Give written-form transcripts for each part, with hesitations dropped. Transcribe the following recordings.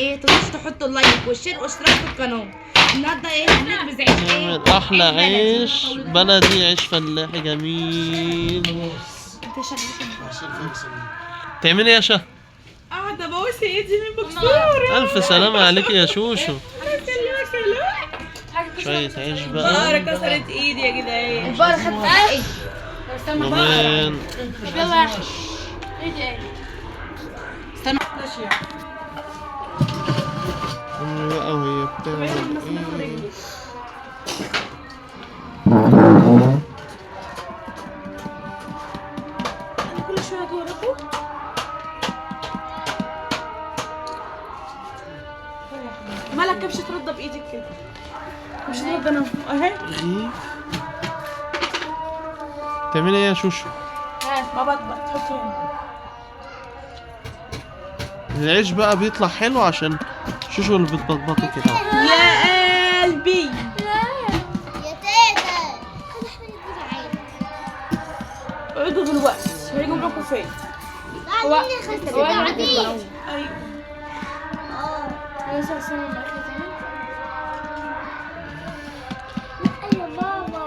ايه تنسوش تحطوا ال like وال share والاشتراك في القناة. النهارده ايه هنخبز عيش ايه؟ نعمل احلى عيش عيش بلدي، عيش فلاحي جميل. انت شغال تعملي ايه يا شه؟ قاعدة بوس ايدي من مكسورة. الف سلامة عليك يا شوشو. سلمك. شوية عيش بقى. بقرة كسرت ايدي يا جدعان. البقرة خدت ايه؟ كمان يلا ايه استنى امي بقى وهي بتعمل ايه؟ انا كل شوية اجي وراكم. مالك كبشة رده بايدك كده؟ كبشة رده انا اهي. رغيف. تعملي ايه يا شوشو؟ ما بطبق تحط هنا. العيش بقى بيطلع حلو عشان شوشو اللي بتبطبطي كده. يا قلبي يا تاتا، خد احمد الجدعان. اقعدوا دلوقتي هيجوا معاكم فين؟ بعدين بعدين. ايوه. اه لا يا بابا.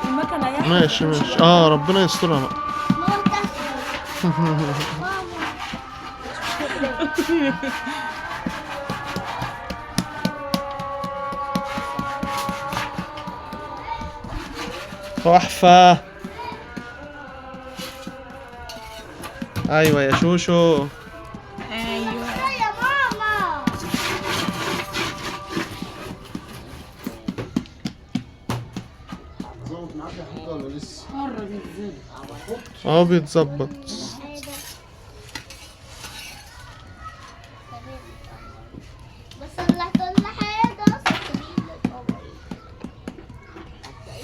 المكنه يا ماشي ماشي، ربنا يسترها بقى. ماما تحت. ماما. تحفة. ايوه يا شوشو. ايوه يا ماما. ظبط معاك يا حاج ولا لسه؟ بيتظبط. بس اللي كل حاجة سبيل القمر. حتى أي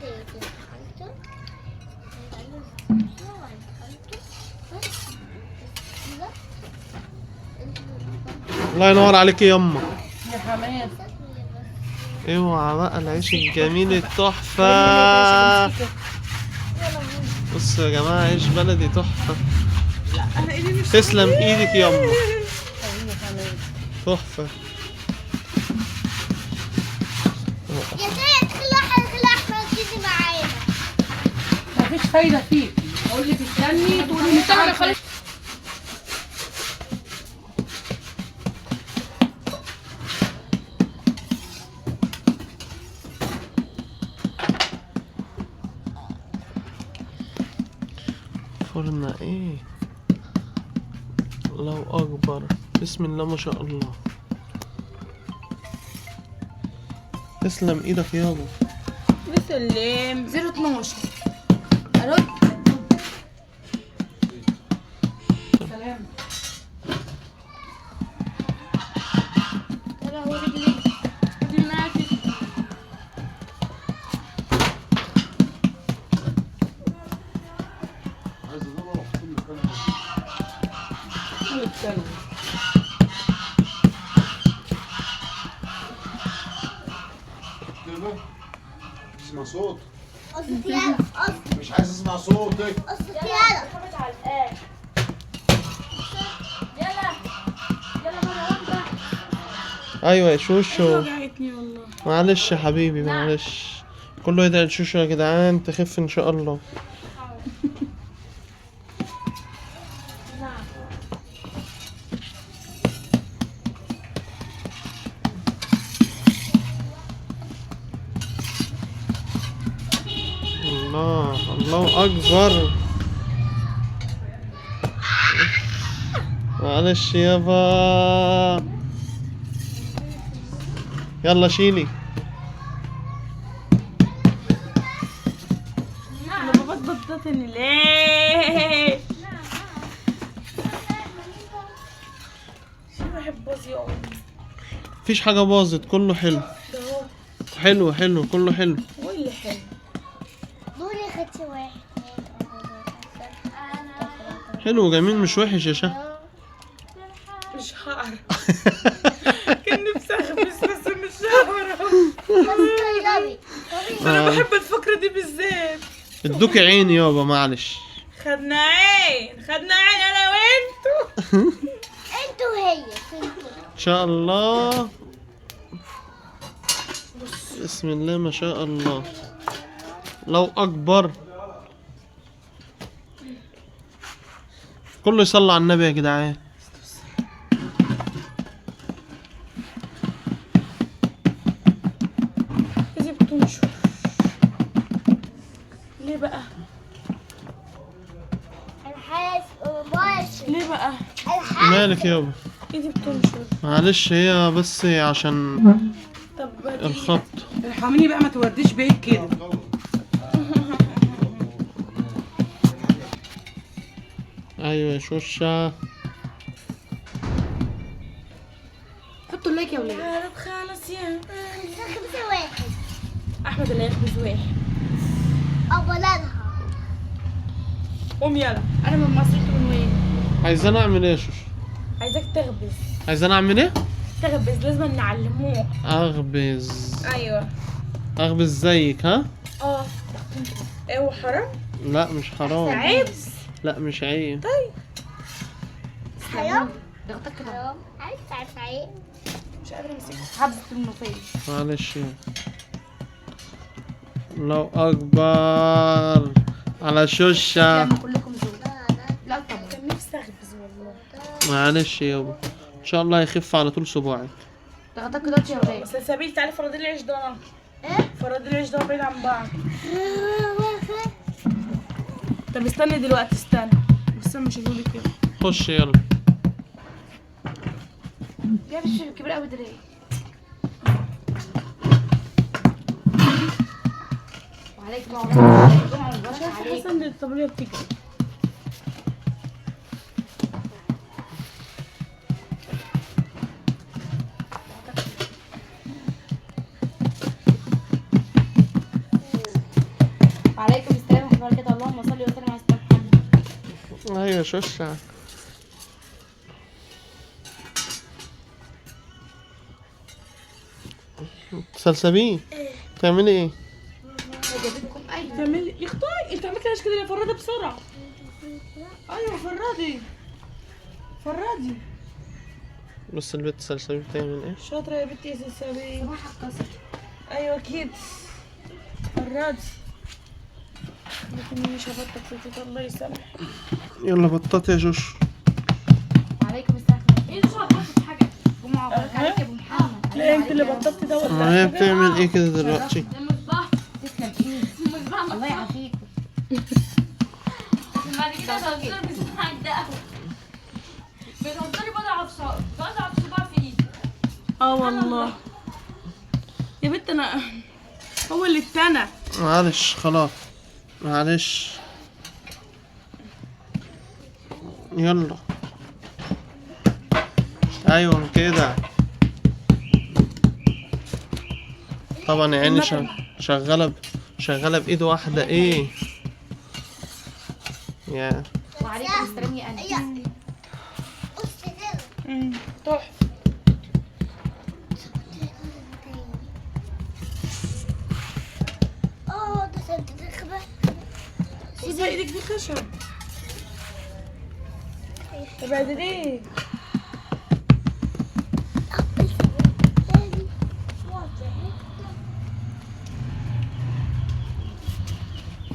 دخلته الله ينور عليك يا يما. يا حماد. اوعى بقى العيش الجميل التحفة. بصوا يا جماعة، عيش بلدي تحفة. لا انا ايدي مش تسلم ايدك يما، تحفة. يا تاتا، خلي أحمد خلي أحمد يجي معانا. مفيش فايدة فيك، اقول لك استني تقولي مش عارفة. فرن ايه لو اكبر. بسم الله ما شاء الله. تسلم ايدك يابا. بسلم. 012 ارد. سلام. يا لهوي رجلي رجلي ماتت. عايز ادور واحط مكانها. كده اسمع صوت. قصتي يلا قصتي. مش عايز اسمع صوتك. قصتي يلا. ايوه يا شوشو. وجعتني والله. معلش يا حبيبي معلش. كله يدعي لشوشو يا جدعان تخف ان شاء الله. الله الله اكبر. معلش يابا، يلا شيلي. انا ببطبطني ليه؟ شو بحب باظ يا امي. مفيش حاجة باظت، كله حلو. ده هو حلو حلو، كله حلو. هو اللي حلو. دوري خدتي 1 2 3 4. حلو جميل، مش وحش يا شه. مش هعرف. كان نفسي اخبز بس مش هعرف. بس طيبي. انا بحب الفكرة دي بالذات. ادوكي عين يابا، معلش. خدنا عين، خدنا عين انا وانتو. انتوا هي انتوا. ان شاء الله. بسم الله ما شاء الله. لو اكبر. كله يصلي على النبي يا جدعان. لازم تنشر. ليه بقى؟ الحاس مباشر. ليه بقى؟ الحاس. مالك يابا؟ ايدي بتنشر. معلش هي بس عشان طب الخبط. ارحميني بقى، ما توديش بعيد كده. ايوه يا شوشة. حطوا اللايك يا ولاد. عارف خالص يا 5-5-1. احمد اللي يخبز واحد. أولادها. قوم يلا. انا من مصر، انتوا من وين؟ عايزانا اعمل ايه يا شوشة؟ عايزاك تخبز. عايزانا اعمل ايه؟ تخبز، لازم نعلموه. اخبز. ايوه. اخبز زيك ها؟ اه. ايه هو حرام؟ لا مش حرام. عيب. لا مش عيب. طيب. حرام. ضغطك كده. حرام. عايز تعرف عيب. مش قادرة امسكها. حبسة الملوخية. معلش يعني. الله اكبر على شوشة. لما كلكم ذوق. لا طبعا. كان نفسي اخبز والله. معلش يابا، ان شاء الله يخف على طول صباعك. ضغطك كده يا ولاد. بس سبيل تعالي فرضي لي العيش ده انا. ايه؟ فرضي لي العيش ده بعيد عن بعض. طب استني دلوقتي، استنى بس انا مش هقول كده. خش يلا. يا مش كبير قوي ده ليه؟ وعليكم السلام. مش عارفه، حاسه ان الطبلية بتجري. وعليكم السلام ورحمة الله وبركاته. اللهم صل وسلم على سيدنا محمد. ايوه يا شوشة. سلسبيل بتعملي ايه؟ جابتكم ايوه. تعملي يا اختي، انت عملتي عيش كده يا فرادة بسرعة. ايوه فرادي فرادي. بص البت سلسبيل بتعمل ايه؟ شاطرة يا بنتي يا سلسبيل. صباح الكسر. ايوه كده فرادي. لكن مش هبطل في الله يسامحك. يلا بطاطا يا جوش. وعليكم السلام. ايه ده؟ شو حاجة؟ جمعة مباركة عليك يا ابو محمد. لا انت اللي بطلتي ده ولا ما هي بتعمل ايه كده دلوقتي؟ تسلم ايدك. الله يعافيك. بعد كده بتهزري بصباعك ده قوي. بتهزري بضعف صباع في ايدي. اه والله يا بنت، انا هو اللي اتنى. معلش خلاص معلش. يلا ايوه كده. طبعا يا عيني شغالة شغالة بايد واحدة. ايه يا وعليكم السلام يا قلبي. بص كده. تحفة. اه ده صدق. بس ايدك دي خشب. طب بعد ايه؟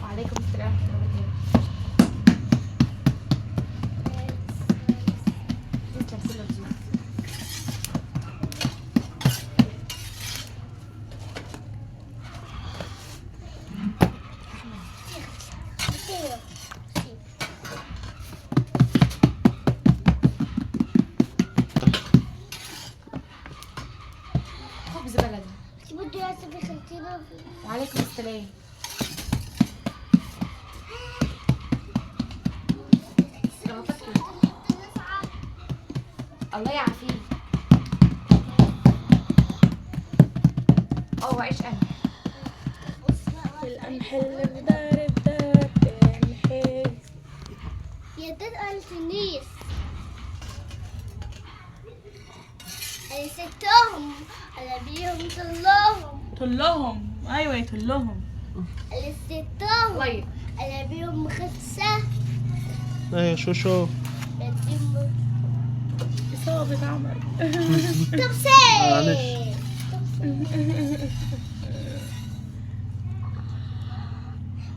وعليكم السلام ورحمة الله وبركاته. تسلم كلك ذوق. خبز بلدي. وعليكم السلام. الله يعافيك. اه عيش انا. القمح اللي في دار الدار قمحي. يا تسأل تنيس. أنا ستهم أنا بيهم طلهم. طلهم. ايوه يطلهم. أنا ستهم. طيب. انا بيهم خمسة. ايوه شوشو. بديهم اصابة عمل. طب سيب. معلش.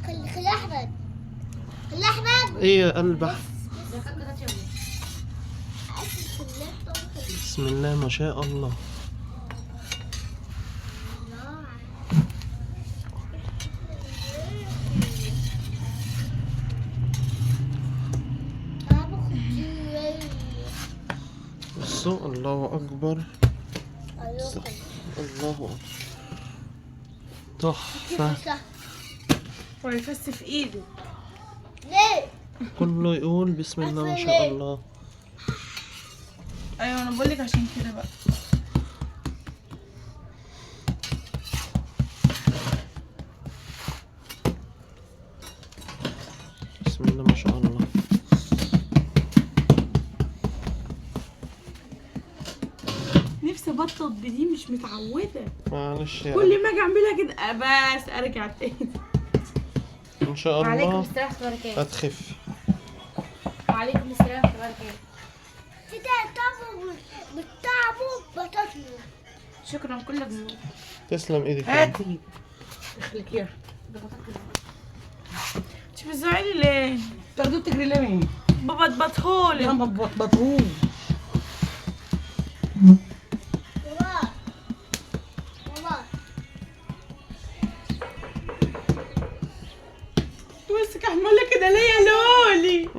خلي احمد، خلي احمد. ايه يا قلب أحمد؟ بسم الله ما شاء الله. بصوا الله اكبر، الله اكبر، تحفة. ويفس في ايده. ليه؟ كله يقول بسم الله ما شاء الله. ايوه انا بقول لك عشان كده بقى. بسم الله ما شاء الله. نفسي ابطط بدي، مش متعوده. معلش يا كل ما اجي اعملها كده بس ارجع تاني. ان شاء وعليكم الله السلام ورحمة الله وبركاته. هتخف. وعليكم السلام ورحمة الله وبركاته. كده طعمه بطعمه بطاطس. شكرا كلك ذوق. تسلم ايدك يا رب. هاتي خليك يا شوف زعلي ليه؟ تاخدوه تجري ليه مين؟ بابا تبطهولي. يا ما بطبطوه. بابا بابا تمسك احملها كده ليه يا لولي؟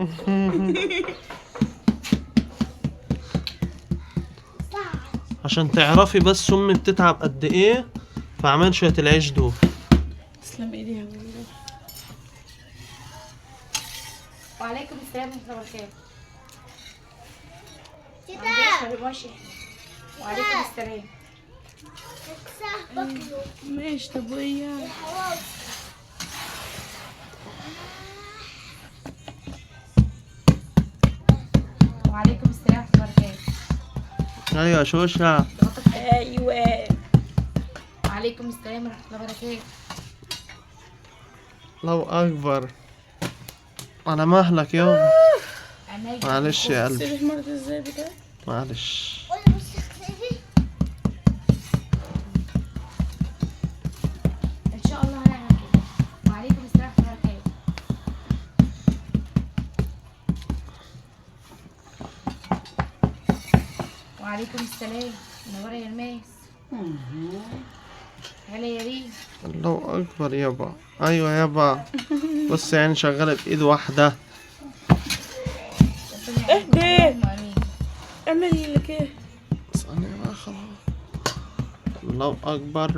عشان تعرفي بس امي بتتعب قد ايه في عمل شوية العيش دول. تسلم ايديها والله. وعليكم السلام ورحمة الله وبركاته. كده ماشي. وعليكم السلام. باكله. ماشي. طب وايه؟ الحواوشي. وعليكم السلام ورحمة الله وبركاته. ايوه يا شوشة. ايوه. وعليكم السلام ورحمة الله وبركاته. الله اكبر. على مهلك يابا. عينيا. معلش يا قلبي. سيبي حمرت ازاي بجد؟ معلش. قولي بس اختفي. ان شاء الله هنعمل كده. وعليكم السلام ورحمة الله وبركاته. وعليكم السلام. منورة يا الماس. هلا يا ريم. الله اكبر يابا. ايوه يابا. بص يعني شغالة بايد واحدة. اهدي. اللهم امين. اعملي لك ايه؟ ثانية بقى خلاص. الله اكبر.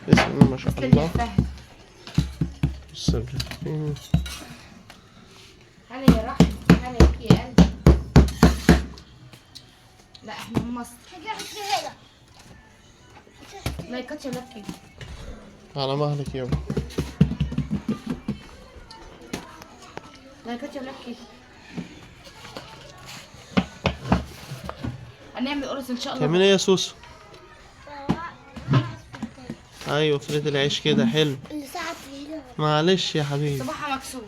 بسم الله ما شاء تسلم يا الله. فهد. بص الرغيف. هلا يا رحمة. هلا بك يا قلبي. لا احنا من مصر. هجي احط هنا. لايكات يا ولاد كده. على مهلك يابا. لايكات يا ولاد كده. هنعمل قرص ان شاء الله. تعملي ايه يا سوسو؟ ايوه فريد العيش كده حلو. اللي ساعة هنا. معلش يا حبيبي. صباحها مكسور.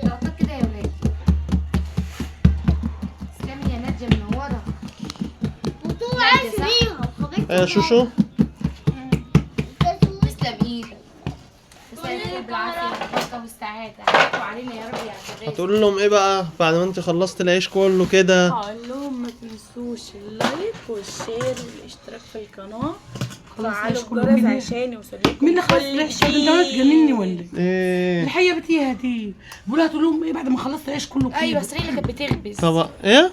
لقطات كده يا ولاد. تسلمي يا نادية منورة. وطول عايز بيها. ايه يا شوشو؟ تسلم ايدك. تسلم ايدك بالعافية والبركة والسعادة. عليكم وعلينا يا رب يا عبد الرازق. هتقول لهم ايه بقى بعد ما انت خلصت العيش كله كده؟ هقول لهم ما تنسوش ال like وال share والاشتراك في القناة. فعلوا الجرس عشان يوصلكم. مين اللي خلص العيش ده؟ انت عمال تجنني ولا ايه؟ ايه؟ الحقيقة بتيها دي بقول هتقول لهم ايه بعد ما خلصت العيش كله كده؟ ايوه اصل هي اللي كانت بتخبز. طب ايه؟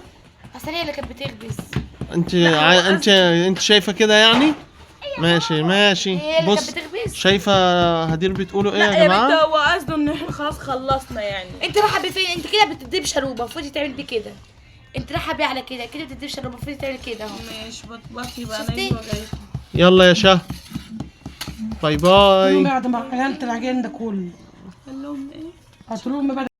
اصل هي اللي كانت بتخبز. انت انت شايفه كده يعني؟ ماشي ماشي. هي اللي بص كانت بتخبز. شايفه هدير بتقولوا ايه يا لا يا بنت جماعة؟ هو قصده ان احنا خلاص خلصنا يعني. انت رايحة بيه فين؟ انت كده بتديه بشروبه، المفروض تعمل بيه كده. انت رايحة بيه على كده، كده بتديه بشروبه، المفروض تعمل كده اهو. ماشي بطبطي بقى. شفتي؟ انا وجاية. يلا يا شه. باي باي. بعد ما عملت العجين ده كله قال لهم ايه؟ هتقول لهم بعد